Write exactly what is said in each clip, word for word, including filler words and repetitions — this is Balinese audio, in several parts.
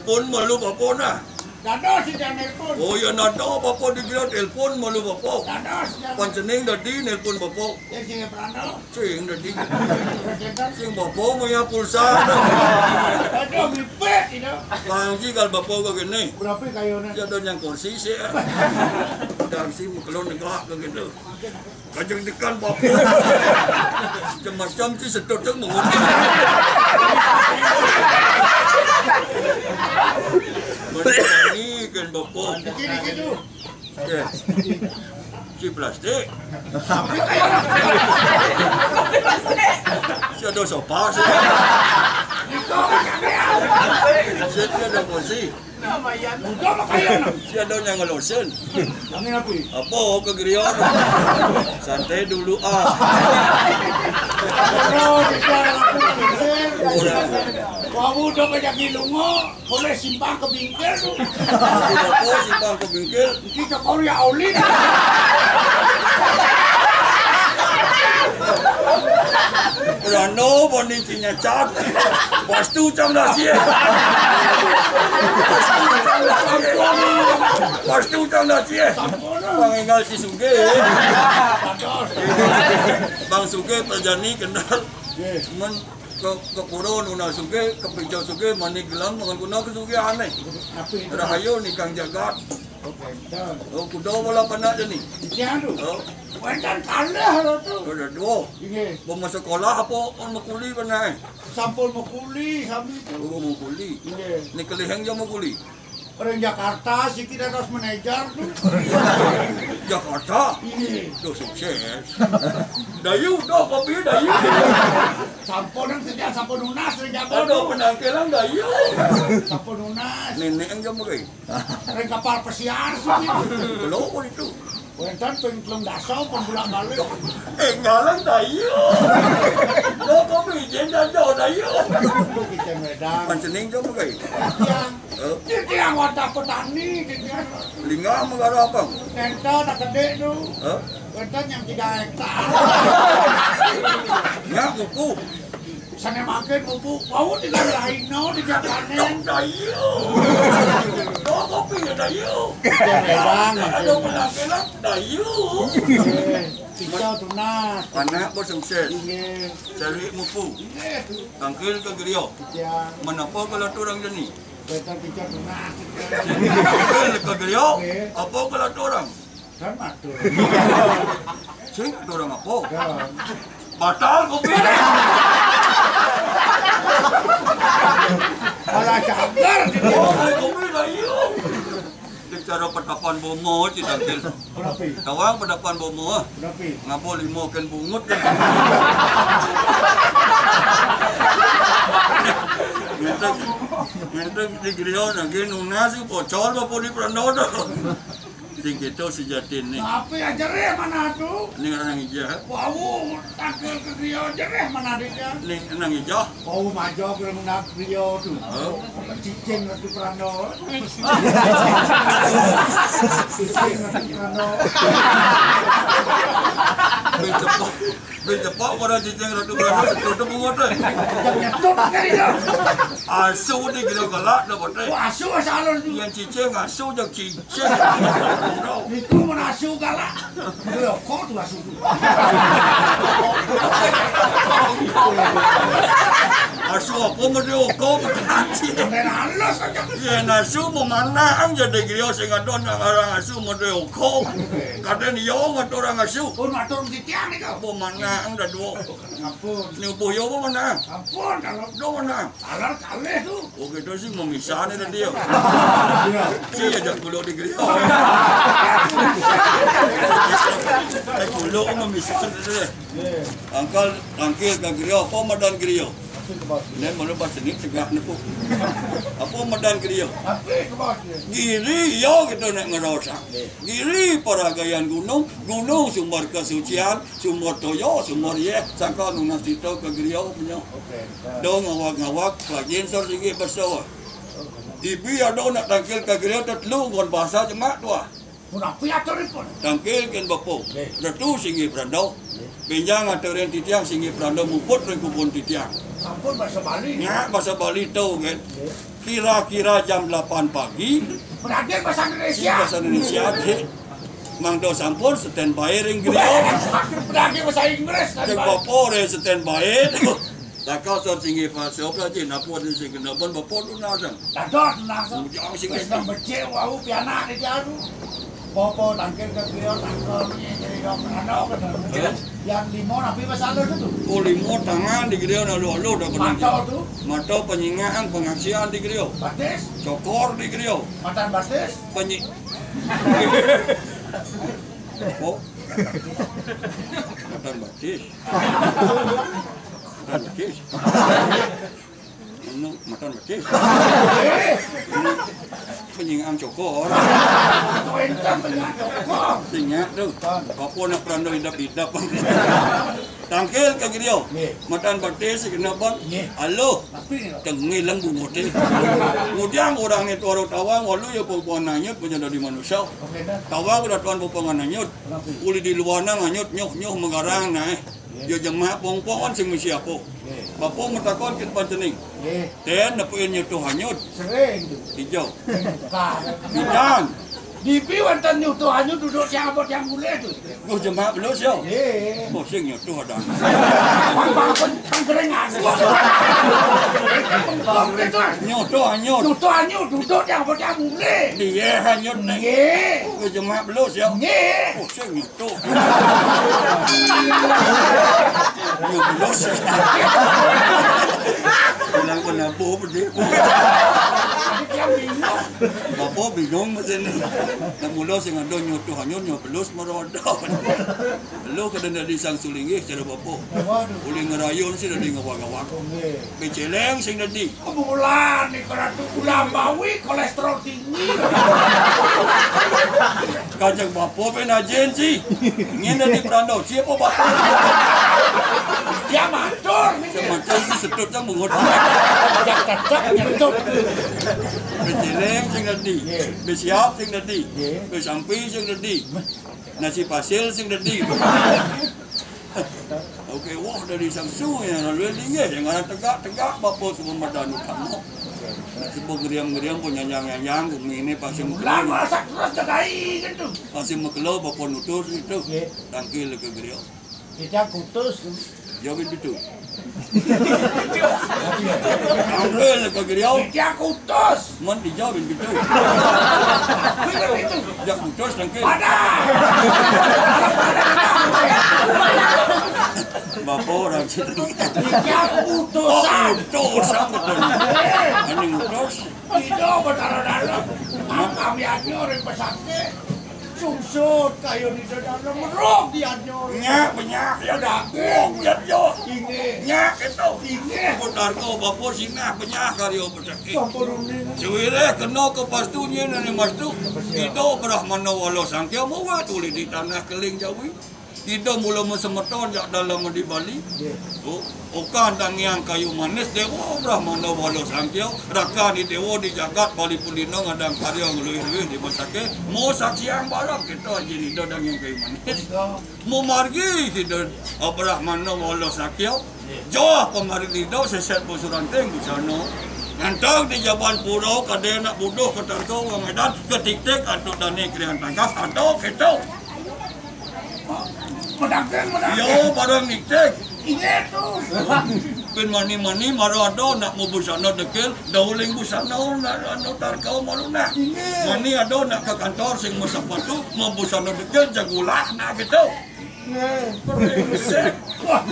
Pun malu bapa nah. Dados sida nelpon. Oh ya, nada bapa di griya telpon malu bapa. Dados sida. Pan cening dadi nelpon bapa. Ya, sing prana. Sing dadi. Sing bapa maya pulsa. Aduh, mipet ida. Bang ji kal bapa ka kene. Berapa kayunan? Ya, ada nyang kursi sih. Dang si makelon negak ka kene. Kajeng tekan bapa. Macam-macam ti sedot tu mengundi. Ini kan bapa. Dikit-dikit tu. Ya. Si plastik. Si ada sofa, si. Si ada kursi. Udah makanya. Si ada nyang ngelosen. Angin api. Apa ke griya? Santai dulu, ah. Ora, kita lakukan. Ora. Kamu udah kejaki lungo, boleh simpang ke bingkil tu. Apa simpang ke bingkil? Kita kau ya Aulin. Rano boni cinya cat. Pastu cang dasi. Pastu cang dasi. Panginggal si Suge. Bang Suge terjani kendal. Men ke, ke pura nuna Suge, ke pinjau Suge, mani gelang, mangan guna ke Suge aneh. Rahayu ni kang jagat. Oh, kuda bola panak je ni. Ikan tu. Oh. Wénten kalih lho tu. Ada dua. Inggih. Bapa sekolah apa pun mekuli benar? Sampun mekuli sami tu. Guru mekuli. Inggih. Ni keliheng je mekuli. Orang Jakarta sikit dados manajer tu. Jakarta? Inggih. Duh, sukses. Dayu, dah kopi dayu. Sampun nang sejak sampun nunas dari Jakarta. Ada penangkilan dayu. Sampun nunas. Nenek yang jemuri. Ring kapal pesiar sih. Belum itu. Wénten ping telung dasa pun bolak-balik. Eh, ngalang dayu. Lo kok bijin dah jauh dayu. Kita medang. Pancening jauh bukai. Yang. Eh? Di tiang wadah petani, di tiang. Lingah mengarah apa? Nenta tak gede tu. Eh? Wénten yang tiga hektar. Nyak buku. Sané mangkin mupu wau tiga lain no di Japanen. Dayu. Kok kopi ya dayu. Memang ada penampilan dayu. Kita tunas. Anak bos sukses. Inggih. Cari mupu. Inggih. Tangkil ke griya. Iya. Menapa kalau orang jeni? Kita kita tunas. Tangkil ke griya. Inggih. Apa kalau orang? Kan matur. Sing atur apa? Kan. Batal kopi. Malah cagar. Oh, kopi dah iya. Di cara petapan bomo, ci tangkil. Berapa? Tawang petapan bomo, ah. Berapa? Ngabo limo ken bungut. Minta, minta di griya nangge nunas, bocor apa di peranda dah. Sing gitu sejatine. Tapi ya jerih mana tu? Ning nang ija. Wau, tangkil ke griya jerih mana dia? Ning nang ija. Wau maja ke nang griya tu. Oh. Cicing Ratu Pranda. Cicing Ratu Pranda. Wis cepak, wis cepak ora cicing Ratu Pranda setutup ngoten. Nyetut kali ya. Asu ni gila galak dah bote. Wah, asu salon tu. Yang cicing asu jak cicing. Niku men asu galak. Lho, kok tu asu tu. Asu apa mesti oko berkaji. Main halus aja. Ya, asu memanang jadi griya sing ada nak orang asu mesti oko. Kadang dia ngatur orang asu. Pun matur titiang niku. Apa manang dah dua. Ampun. Ni upuh ya apa manang? Ampun, kalau dua manang. Alar kalih tu. Oh, kita sih memisah ni tadi ya. Iya. Si aja kulo di griya. Eh, kulo memisah tadi. Angkal, angkil ke griya, apa madan griya? Nen mana bahasa ni tegak ni pun. Apa madan griya? Giri, ya kita nak ngerosak. Giri paragayan gunung, gunung sumber kesucian, sumber toya, sumber yeh, sangka nunas cita ke griya punya. Dong ngawak-ngawak, pelajin sor sigi besar. Ibi ada nak tangkil ke griya tetelu ngon bahasa jemak tua. Mun api aturipun? Tangkil ken bapa. Nggih. Ratu singgih pranda. Nggih. Benjang aturin titiang singgih pranda muput ring kubun titiang. Sampun bahasa Bali. Nya bahasa Bali tu kan. Nggih. Kira-kira jam delapan pagi. Berarti bahasa Indonesia. Bahasa Indonesia, Dik. Mangda sampun standby ring griya. Berarti bahasa Inggris, kan, cek Pak? Bapa re standby. Saka sor singgih fase, Pak Haji, napa sing kena ban bapa tunasan? Dados tunasan. Mujang sing wis nang becik wau pianak di jaru. Bapa tangkil ke griya, tangkil ni, jadi dok, ano, kena. Hah? Yang lima napi masalah tu? Oh, lima tangan di griya, lalu-lalu dah kena. Mata tu? Mata penyingaan, pengaksian di griya. Batis? Cokor di griya. Matan batis? Penyi-, oh. Matan batis. Matan batis. Anu, matan batis. Anu, penyingaan cokor. Kowe ento penyingaan cokor. Sinyak tu. Apa nak peranda idap-idap. Tangkil ke griya. Nggih. Matan batis kena ban. Nggih. Aluh. Tapi ni, Pak. Tengil lang bungote. Kemudian orang ni tuara tawang, walu ya popongan anyut, punya dari manusia. Oke, dah. Tawang udah tuan popongan anyut. Kenapa? Uli di luar nang anyut, nyoh, nyoh, menggarang, nah, eh. Nggih. Ya jemak pongpongan sing mesti apa. Nggih. Bapa matakon ken pancening. Nggih. Ten, napa nyutuh anyut? Sering tu. Hijau. Bukan. Bidang. Dipi wonten nyutuh anyut duduk tiang apa tiang mulih tu. Guh jemak belus ya? Nggih. Oh, sing nyutuh ada. Bang, bang, pun tengkering aku. Nyutuh anyut. Nyutuh anyut duduk tiang apa tiang mulih. Dia anyut nek. Nggih. Guh jemak belus ya? Nggih. Oh, sing nyutuh. Nyutuh belus. Bilang penabuh pedih. Dia bingung. Bapa bingung macam ni. Nak mula sing ada nyutuh anyut, nyutuh belus, mara ada. Belus kada dadi sang sulinggih cara bapa. Waduh. Uli ngerayun sih dadi ngawang-ngawang. Nggih. Beceleng sing dadi. Kebetulan ni keratu gula bawi, kolesterol tinggi. Kajak bapa ben ajin sih. Ngin dadi perandau. Siapa bapa? Dia matur ni. Macam ni setut sang bungut. Dia tetap nyetut. Beceleng sing dadi. Nggih. Besiap sing dadi. Nggih. Besampi sing dadi. Nasi pasil sing dadi. Oke, wah, dari sang su ya, lalu linggih yang ada tegak-tegak, bapa semua madan utama. Nasi geriam-geriam pun nyanyang-nyanyang, ini pasti mula masak terus jagai gitu. Pasti makelo bapa nutus gitu. Nggih. Tangkil ke griya. Kita kutus. Jawin pitu. Tangkil ka griya. Iki aku utus. Mon dijawin pitu. Bener itu. Jak utus tangkil. Pada. Bapa orang situ. Iki aku utusan. Oh, utusan betul. Eh. Ani utus. Ida Batara Dalem, kami ati orang pesakit. Sungsut kayu di dalam merok di anjur. Nyak, banyak ya dah. Wong ya yo. Inggih. Nyak itu. Inggih. Putar ko bapa sinah banyak karya pesakit. Sampun uning. Sewireh kena ke pastu nyen ni mastu. Ida Brahmana Wala Sangkya mawa tuli di tanah keling Jawi. Ida mula masemeton jak dalam di Bali. Nggih. Oh, okan tangiang kayu manis, Dewa Brahmana Wala Sangkya, rakan di Dewa di jagat Bali Pulina ngadang karya ngeluih-luih di besake, mau saksiang barang kita ajin Ida tangiang kayu manis. Betul. Mau margi Ida, ah, Brahmana Wala Sangkya, nggih, joh pemarin Ida seset bosuranting di sana. Ngantang di jaban pura kade nak buduh ketarka wong edan, ketik-tik antuk dani krian tangkas, ada kita. Medangkeng, medangkeng. Yo, barang niktek. Inggih tu. Pin mani-mani mara ada nak mau busana dekil, dauling busana nak anu tarkau malu nak. Inggih. Mani ada nak ke kantor sing mau sepatu, mau busana dekil, jagulah nak gitu. Inggih. Brengsek. Wah.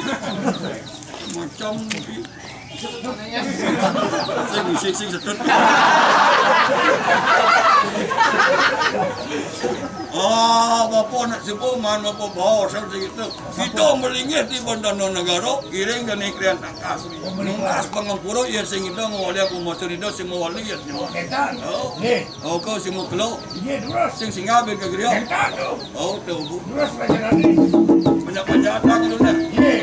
Macam ni. Sing musik sing sedot. Ah, bapa nak sepuh man bapa bawa sang sing itu. Kita melingih di Bandana Negara, iring dan ikrian tangkas. Nungkas pangempura iya sing itu ngawali aku masuk itu sing ngawali ya. Edan. Oh. Nggih. Oh, kau sing mau kelo. Nggih, terus. Sing singgah bin ke geria. Edan tu. Oh, tu bu. Terus raja Rani. Banyak-banyak datang tu dah. Nggih.